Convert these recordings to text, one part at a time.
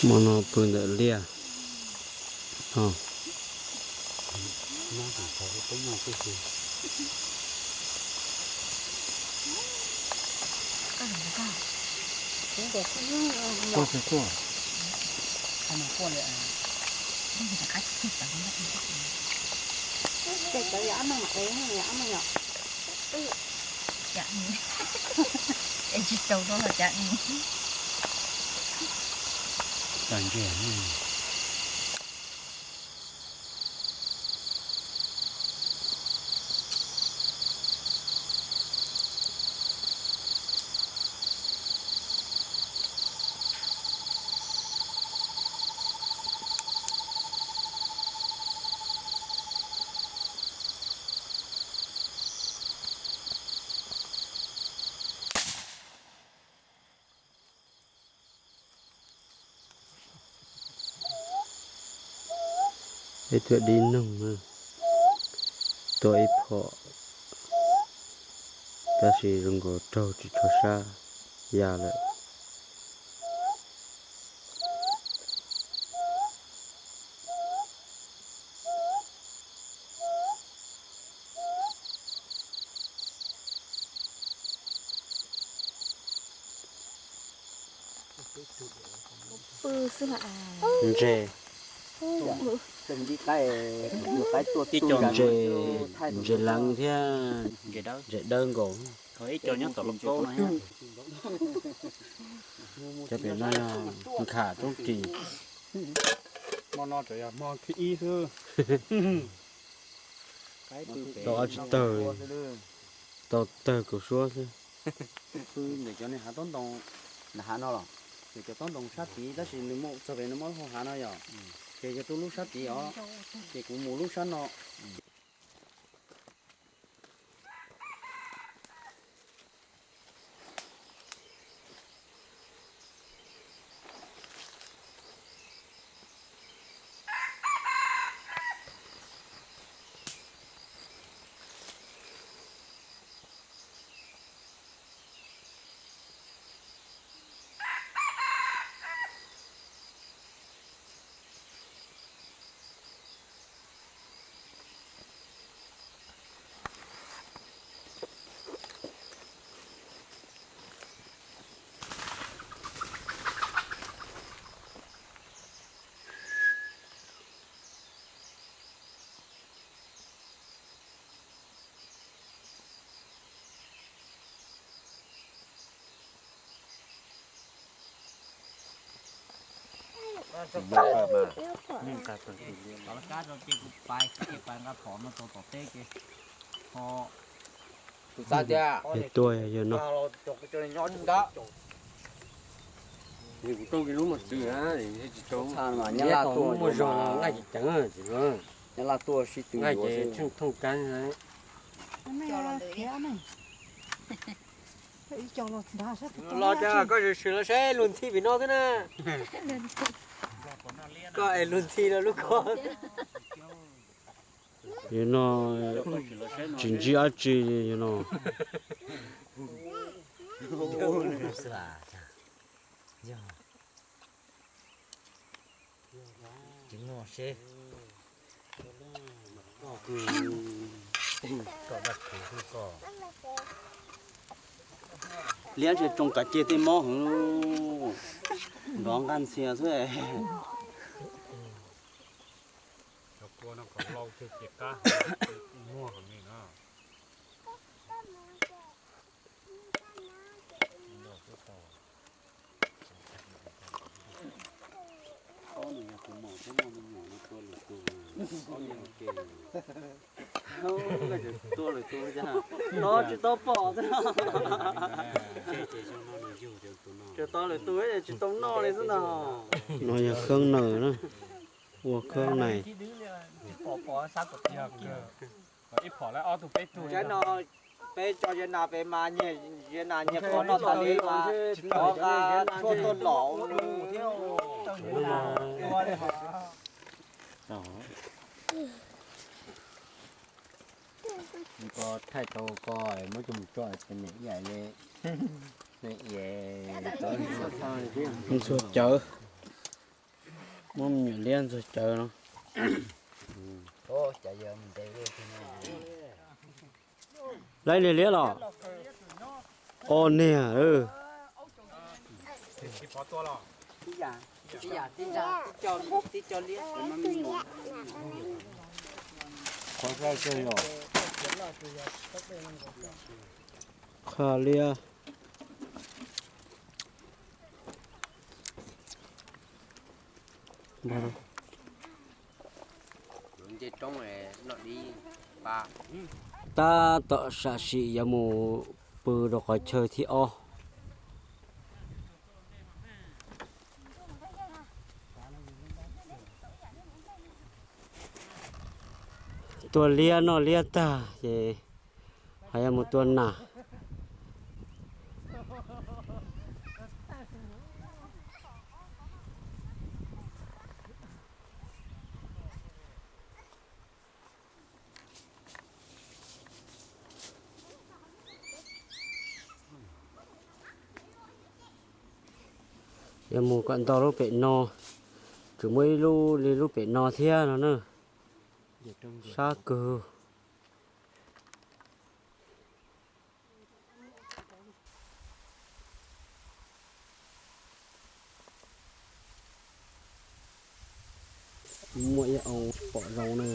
Hmo no pw ntawm liaj no. Ib tug dib noog tua ib phom, tab sis zoo nkaus raug tsis tshua sab ya lawm. Ntses, ib co ntses, ntses leev thiab ntses dawb nkaus. Cov pem no yog nkham roob ris. Hmo no tseem yog hmo thib ib xwb. Tau ob tsis tawg, tau tawg kaum suab xwb. Pw ntawm cov niag hav taub ntoo nram hav no los, ntawm cov taub ntoo sab tid tab sis nws muaj txog pem no muaj lub hau hav no yom, ces yog tuaj lub sab tid os, ces kuv mus lub sab no. Tus txab tias, es tuaj yog no. Kuv rau lub mos txwv na, tsis rau, nyab laj tuaj muaj zog nqaij ceev ceev, nyab laj tuaj sib tw nqaij ces tsheej thooj kab. Los cas koj swm swm los saib luag ntxhi pem no xwb na. Koj es luag ntxhi los lub ko. Yog no tsis ntsib dab tsi yog no. Liab ntshe tsoo kav cia tej mob heev, nrov nqaj ntxhias xwb. Cov kua no kom lau thiaj ces qab heev, muag heev li no. Tua lwm tus, no tsis tau pom xwb. Tsis tau lwm tus tsis tau noj li xwb ntag. No yog khab naws na, ua khab naws. Peb tso zeb nas pem mas zeb nas nyiag qos noj tas li mas, qos nqa tshuaj tuaj lom. Ko thaij tau ko muab coj mus tso ces niam ib yam li. Ntxuag cawv, muab me nyuam liab ntxuag cawv no. Laib niag liab los? Ob niag. Qhov liab. Tab tom sam sim yuav mus pw rau qhov chaw thib ob. Tua liab noj liab tag ces ho yuav mus tua nas. Yuav mus kom ntau lub pem no, tseem muaj ib lub li lub pem no thiab no na. Sab kawg. Muaj ib oo pom zoo na.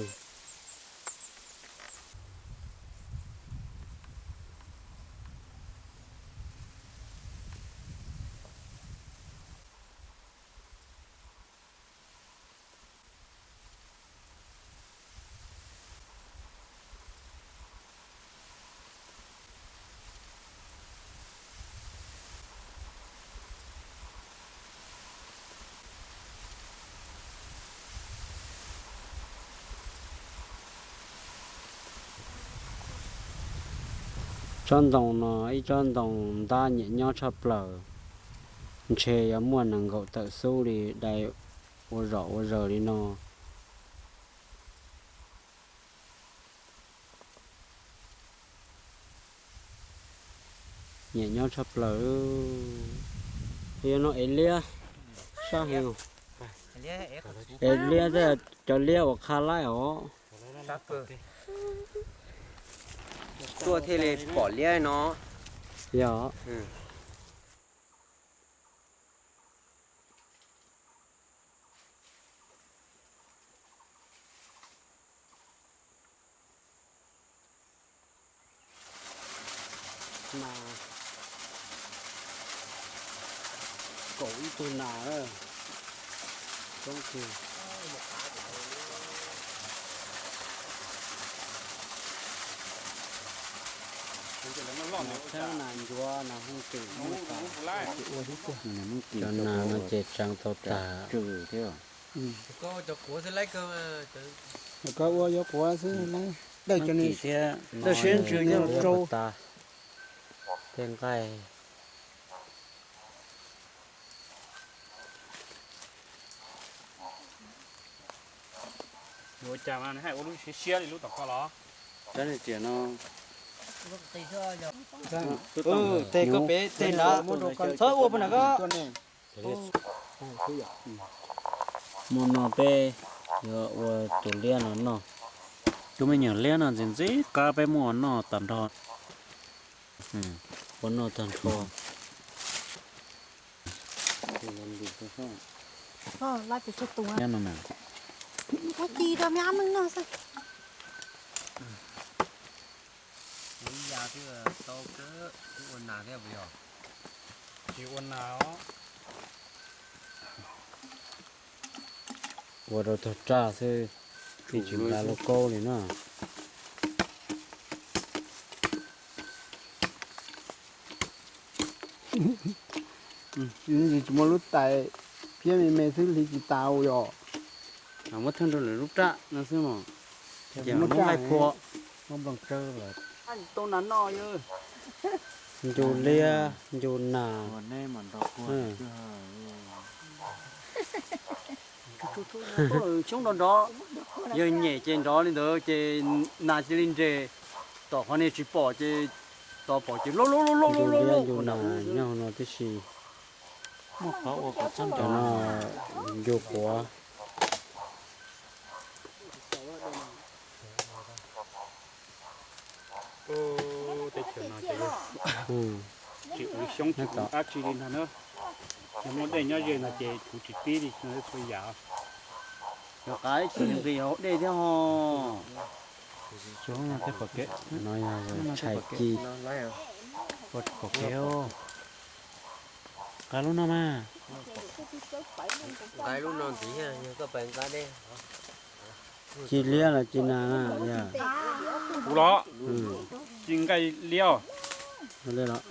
Tsob ntoo no ib tsob ntoo ntab nyiam nyob tshaj plaws, ntshe yuav muaj nees nkaum tawm xub li dai ua zom ua zaws li no. Nyiam nyob tshaj plaws. Yuav no ev liab, sab heev. Ev liab, cov liab uas qha laib os. Tuaj thiaj li pom liab no. Yog. Nas kaum ib tug nas. Nas ncuav nas hooj twm, cov nas no ces tseev tau tas. Koj ua yuav quav xwb, dawj cov ni, dawj siab ntsws coj los tsau. Tej nqaij. Ua cas mas hais ua lub siab siab li lub tom koj los? Tej koj pem tej nrad, txhob ua pem nrad koj. Hmo no peb yuav ua tus liab no noj. Tus me nyuam liab no ntxim ntxim qab, peb muab ua noj tag nrho. Ua noj tag nrho. Liab no na. Ua ci rau me ab neeg noj xwb. Ua ib ya twb tau kawg, twb ua nas thiab puas yog? Tsis ua nas os. Ua rau tog raj xwb, yeej tsis nqa lauj kaub li na. Tsis muaj lub tais, phiab me me xwb hliv tsis tas yom. Muab theej rau lwm lub raj no xwb mas. Ces muab nqaij phua. Ncu liab ncu nas. Xyoob nrov nrov, yawg nyem ces nrov li ntawd ces nas cia li nres, tom qhov niag tsis pom ces Tos pom ces loj loj loj loj loj loj. Nyob no tib si. Muaj qhov ua kom txhob nrov no. Ncu quav. Teb chaws no ces tsis ua xyoob tsis ua dab tsi li ntag na. Yog muaj dej nyob ze no ces kuv tsis pib li txhua yam. Cov qav tsis nqis hauv dej thiab ho. Xyoob no tej pom kev. No yog tshais ci. Pom kev. Nqa lub no mas. Nqa lub no ntxiv, yog koj pais nqa dej. Ci liab los ci nas na yog? Kuv los? Ci nqaij liab. Liab los.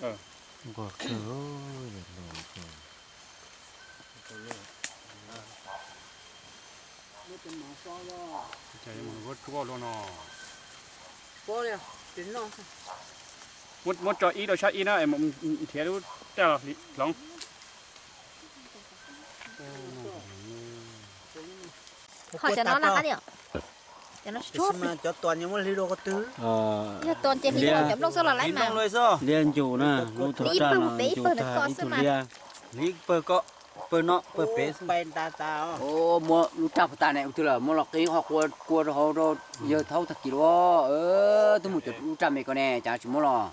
Tsuaj no. Muab tso ib rau sab ib na, nrhiav lub raj hloov. Ho cov no na qab diam. Cov no tsis tsuag. Cov tuas nyob muab hliv rau qhov twg? Yog tuas ces hliv rau cov nplooj xwb los laib mas. Liab ncu na, lub tug raj no ncu tag ib tug liab. Hliv pawg koj, pawg no, pawg pem. Muab lub raj puag ta ne ua twg lawm muab los qi qhov kua rau hauv rau yawg thaub tag kis lawm. Twb mus cov lub raj me ko ne cas tsis muab los.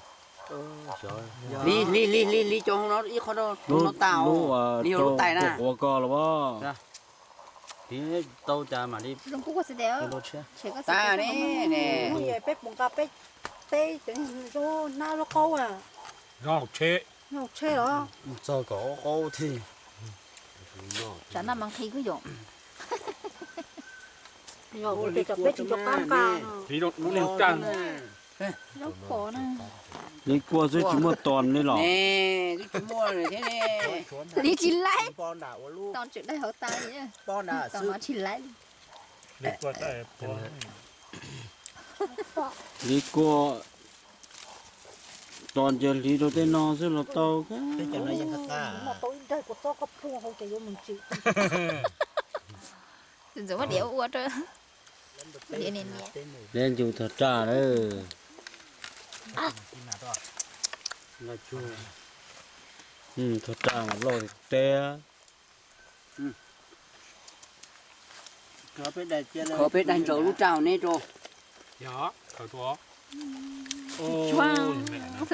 Hliv, hliv, hliv, hliv, hliv cov hauv no ib qho rau no tas os. Hliv hauv lub tais na. Quav ko los as. Hliv tau cas mam li. Tas ne ne. Peb puas nqa peb, peb cov zoo hnab lub qaub a. Zoo tshe. Zoo tshe los. Txog kom qaub thiab. Tsam no mas nqhis kuj yom. Yog ua peb tsis nco qab nqa. Hliv rau lub niag raj. Zaub pom na. Hliv kua xwb tsis muaj tos li los. Twb tsis muaj thiab ne. Hliv tsis laib. Tos tseem daig hauv tas li. Tos no tsis laib li. Hliv kua, tos ces hliv rau tej no xwb los tau. Ntxuav muab diav ua rau. Liab ncu tog raj lawm. Tog raj mas loj tiag tiag. Khaws peb daig ntsaws lub raj hauv neb rau.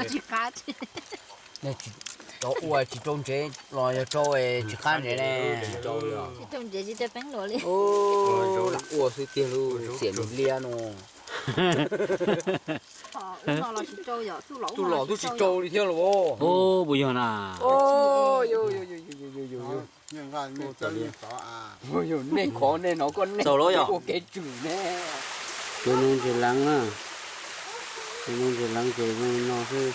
Tsis qab. Rau ua tsis rau ntsev los yog rau tsis qab ntsev ne. Tsis rau ntsev tsis rau peeb luam li. Ua xwb tiag lub xiam nws liab no. Tus los twb tsis rau li thiab los. Puas yog na? Nej khov nej no koj nej ua kev tswm ne. Tus no ntses leev na. Tus no ntses leev ces zoo li no xwb.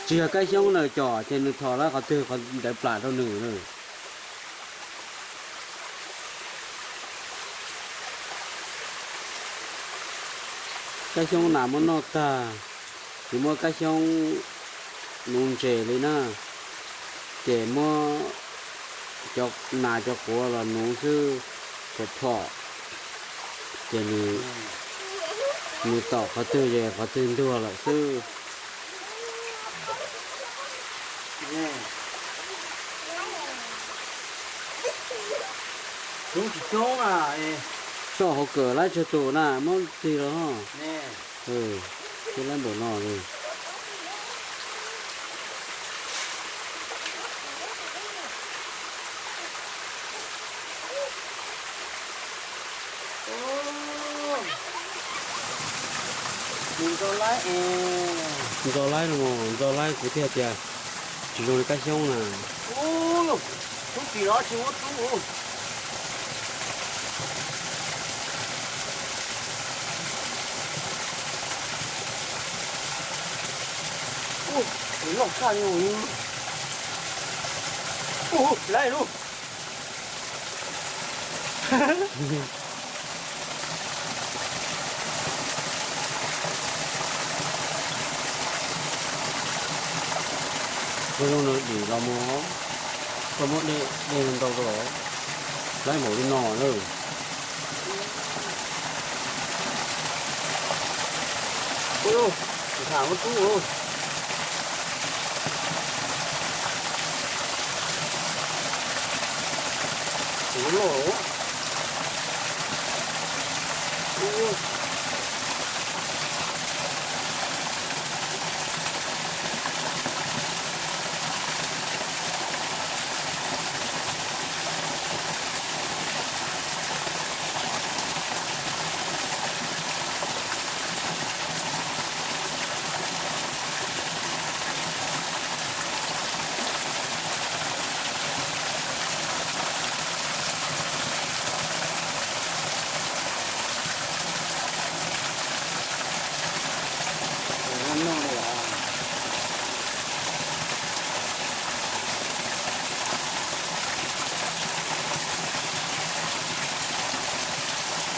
Tsis yog kab xyoob na cov, ces nws thom lawm qhov twg qhov ntawd plam rau nws na. Kab xyoob nas muab noj tag, tsis muaj kab xyoob nuv ntses li na, ces muab cov nas cov quav los nuv xwb, phom phom, ces nws tom qhov twg ces qhov twg ntuag lawm xwb. Toj hauv kawm laib tsawg tus na muab tig los. Twb laib npaum no li. Ntxo laib los, ntxo laib kuv thiaj tias tsis zoo li kab xyoob na. Loj tshaj li. Ub, laij lub. Koj zoo no dim los mus, koj muab dej, dej ntau rau, laij npaum li no na. Ub, tham muab tub.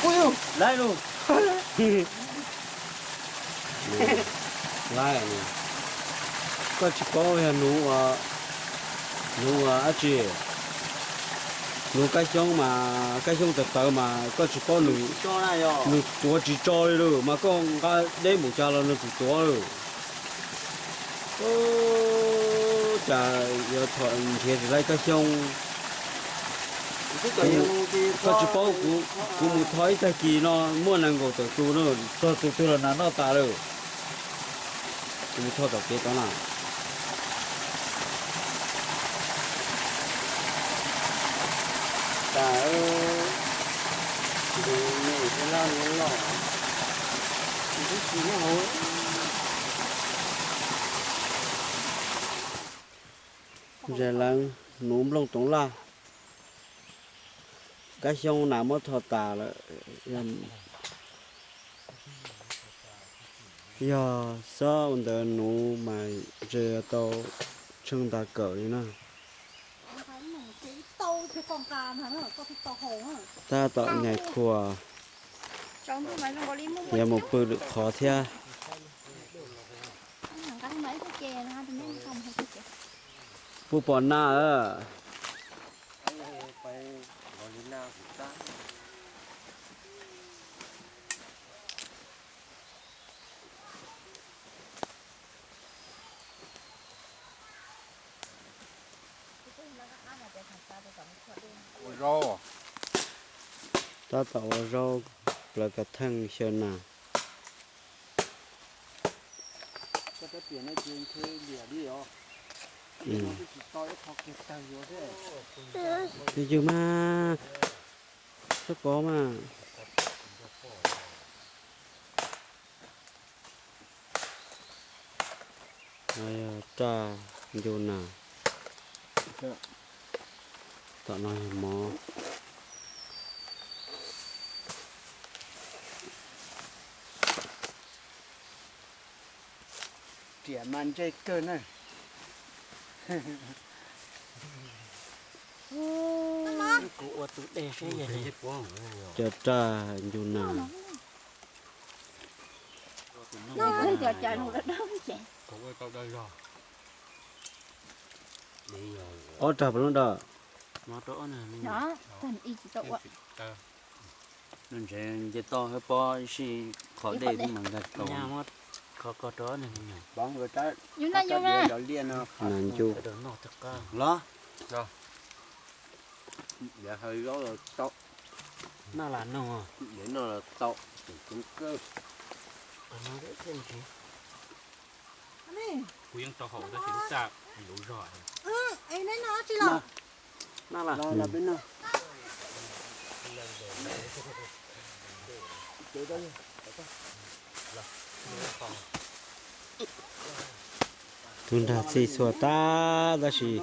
Ub, laij lub. Laij, koj tsis paub yog nuv, nuv dab tsi? Nuv kab xyoob mas, kab xyoob tawv tawv mas koj tsis paub nws, nws tuav tsis tso li lawm mas koj nqa deb mus cas los nws tsis tuav lawm. Cas yuav nrhiav tsis laij kab xyoob. Koj tsis paub, kuv mus tho ib tag kis no muaj nees nkaum tawm tus na, txog tus twg los nas noj tas lawm. Kuv mus tho tom kev tod na. Zes leev nuv nplooj toov laj. Kab xyoob nas muab tho tas lawm. Yog xob ua ntawd nuv mas ntshe yuav tau tsheej ntag kawm li na. Tab tom nyais khuam, yuav mus pw lwm qhov thiab. Puas pom nas? Tab tom ua zaub, plawv kav theej xyaw nas. Twb ywg mas, txhob kov mas. Raj ncu nas. Tom no yog mov. Riam mas ntsej kawg na. Kuv ua tus dej seb yog cov raj ncu nas. Ob rag pas lub dawm. Nws ntshe nce toj hab pob ib si qhov dej mas nkag tau. Nas ncu. Los, zaub los tau. Noj los tau. Kuv yeej tau haum tab sis lub txaj luv zog. Tus nrag txij txhua tab, tab sis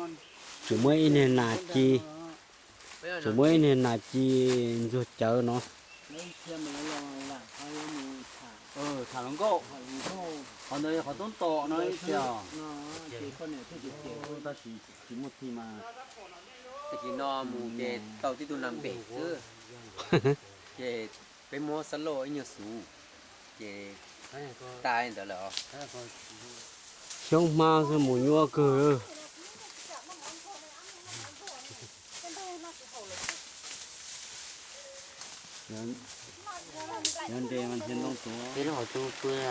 tseem muaj ib niag nas ci, tseem muaj ib niag nas ci ntxuag cawv no. Tham hluas nkauj, qhov ntawd yog qhov toob tom no ib txhia, tab sis tsis muaj txij mas. Tam sim no mus ces tau tib tug nas npem xwb, ces peb muab xab lauj ib nyuag xuv, ces tas li ntawd lawm. Xyoob hmab xwb mus nyuaj kawg.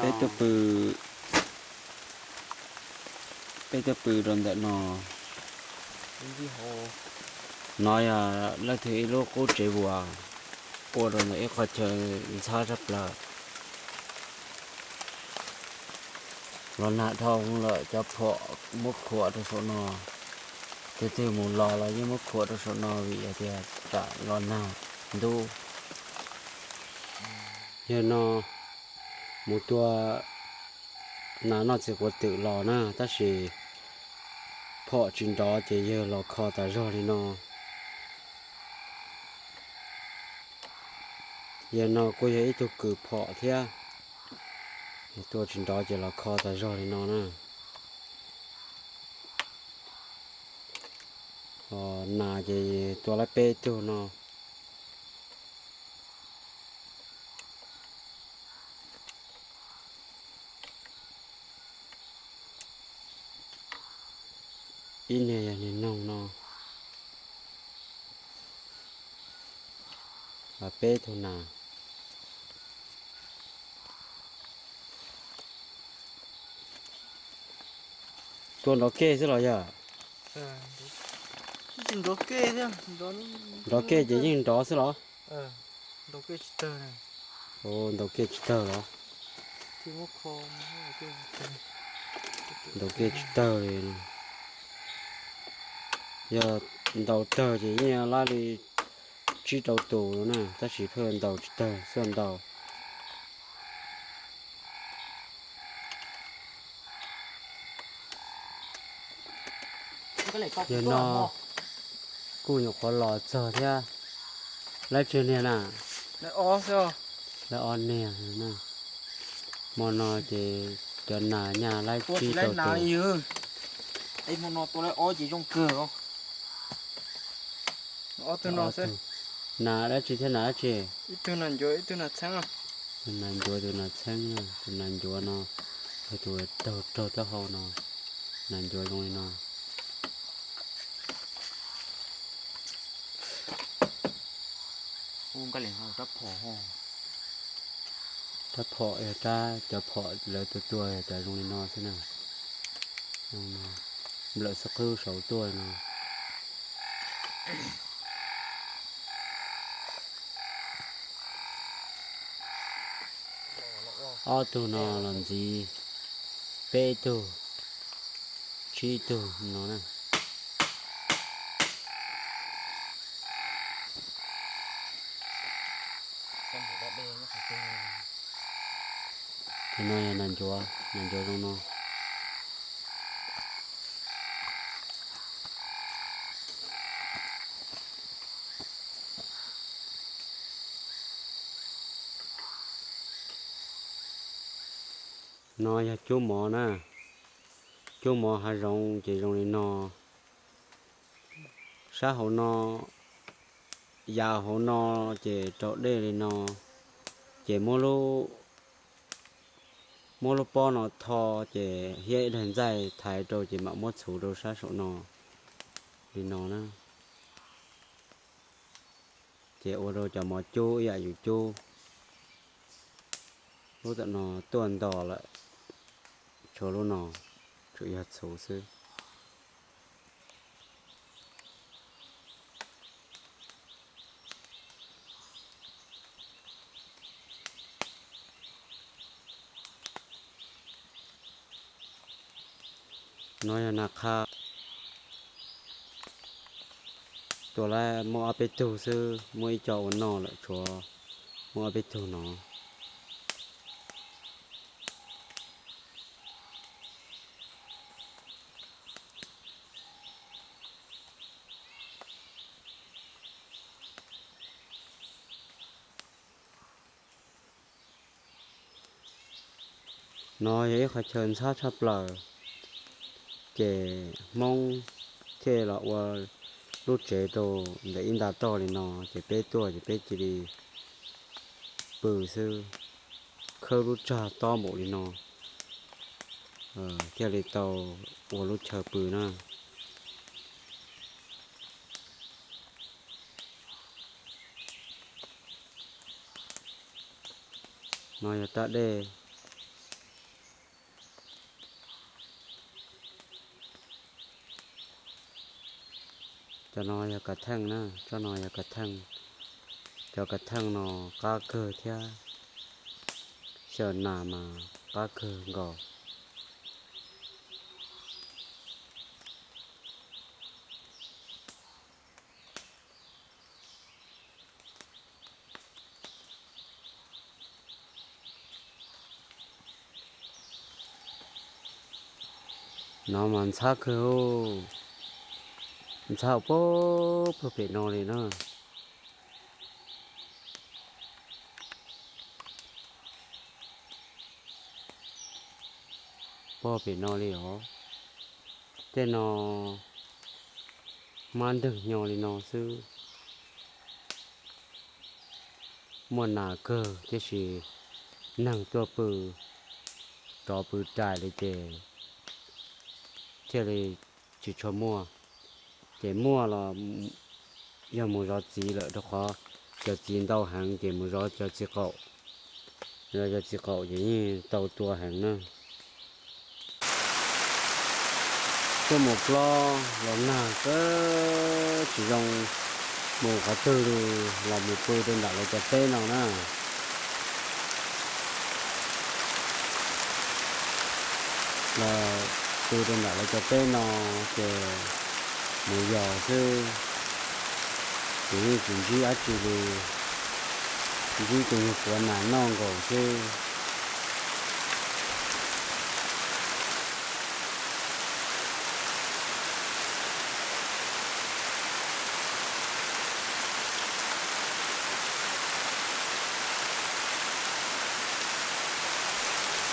Peb tuaj pw, peb tuaj pw rau ntawm no. No yog leej twg ib lub qub tsev vuas ua rau ntawm ib qho chaw ntxhab tshaj plaws. Los nag dhau lawm cov phom muab khuam rau saum no. Tus twg mus los los yeej muab khuam rau saum no vim hais tias tsam los nag ntub. Yawg no mus tua nas noj txiv quav twm los na, tab sis phom tsis nrov ces yawg los kho tas zog li no. Yawg no kuj yog ib tug kws phom thiab, tua tsis nrov ces los kho tas zog li no na. Nas ces tua lawm peb tug no. Ib niag yog niag noog no, peb tug nas. Tua nrov kej xwb los yog? Nrov kej ces yeej nrov xwb los? Ntaus kej tsis tawg los? Ntaus kej tsis tawg li. Yog ntaus tawg ces yeej lab li tsib rau tus na, tab sis pheej ntaus tsis tawg, xuaj ntaus. Yog no kuj nyuam qhuav los txog thiab. Lawv tseg niag na? Lawv ob niag. Hmo no ces cov nas nyaj lawv tsib rau tus. Hmo no tua lawv ob ces zoo kawg. Ob tug no xwb. Nas dab tsi thiab nas dab tsi? Ib tug nas ncuav, ib tug nas txheeb. Tus nas ncuav, tus nas txheeb, tus nas ncuav no yog tus raug raug taub hau no. Nas ncuav zoo li no. Rab phom yog rab, cov phom lawv tua tua yog cov zoo li no xwb na. Nplawm xub qwb saud tuaj li no. Ob tug no los ntxiv, peb tug, tsib tug no na. Tus no yog nas ncuav, nas ncuav zoo no. No yog cub mov na, cub mov hav zoov ces zoo li no. Sab hauv no, yav hauv no ces raug dej li no, ces muab lub, muab lub pob no tho, ces hiab ib daig ntxaij thaiv rau ces mam muab txhuv rau sab saum no li no na. Ces ua rau cov mov cub ib yam yus cub. Lub tam no tuaj nto lawm, tshuav lub no tsuas yog txhuv xwb. No yog nas qha. Tua lawm muaj ob peb tug xwb, muaj ib co ua noj lawm, tshuav muaj ob peb tug no. No yog ib qhov chaw ntxhab tshaj plaws, ces Hmoob thiaj los ua lub tsev rau ntawm ib nta toj li no, ces peb tuaj ces peb cia li pw xwb, khawb lub tsag tob npaum li no, thiaj li tau ua lub chaw pw na. No yog rab dej. Cov no yog kav theej na, tsob no yog kav theej. Cov kav theej no qab kawg thiab, xyaw nas mas qab kawg nkaus. No mas ntxhab kawg, ntxhab puag pem no li na. Puag pem no li os. Tej no hmab nreeg nyo li no xwb. Muaj nas kawg tiam sis neeg tuaj pw, rov pw rais li ces thiaj li tsis tshua muaj. Ces muaj los yog mus zov txiv lawm, rau qhov cov txiv ntau heev ces mus zov cov txiv qaum. Zov cov txiv qaum ces yeej tau tua heev na. Tuaj mus plob los nag kawg tsis zoo mus qhov twg li, los mus pw rau nram lawv cov teb no na. Los pw rau nram lawv cov teb no ces mus yos xwb, ces yeej tsis ntsib dab tsi li, ntsib tus nyuag quav nas noj nkaus xwb.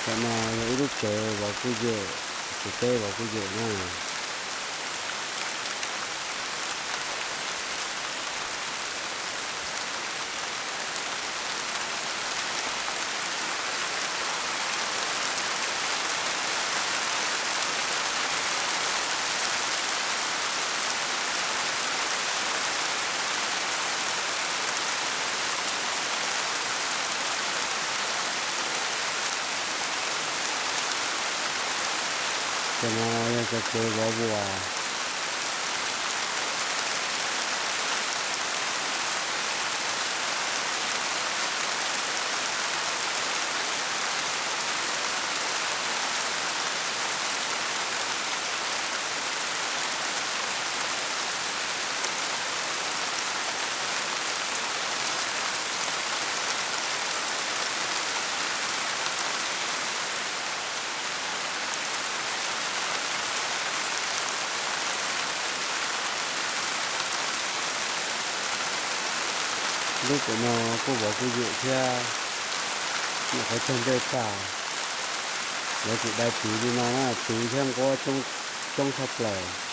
Cov no yog ib lub tsev vov kuj yem, tsev teb vov kuj yem na. Cov no yog cov tsev vov vuas. Lub pem no kuj vov kuj yem thiab, nyuam qhuav cog nplej tag. Lawv tseem dai twv li no na, twv thiab nquab coob tshaj plaws.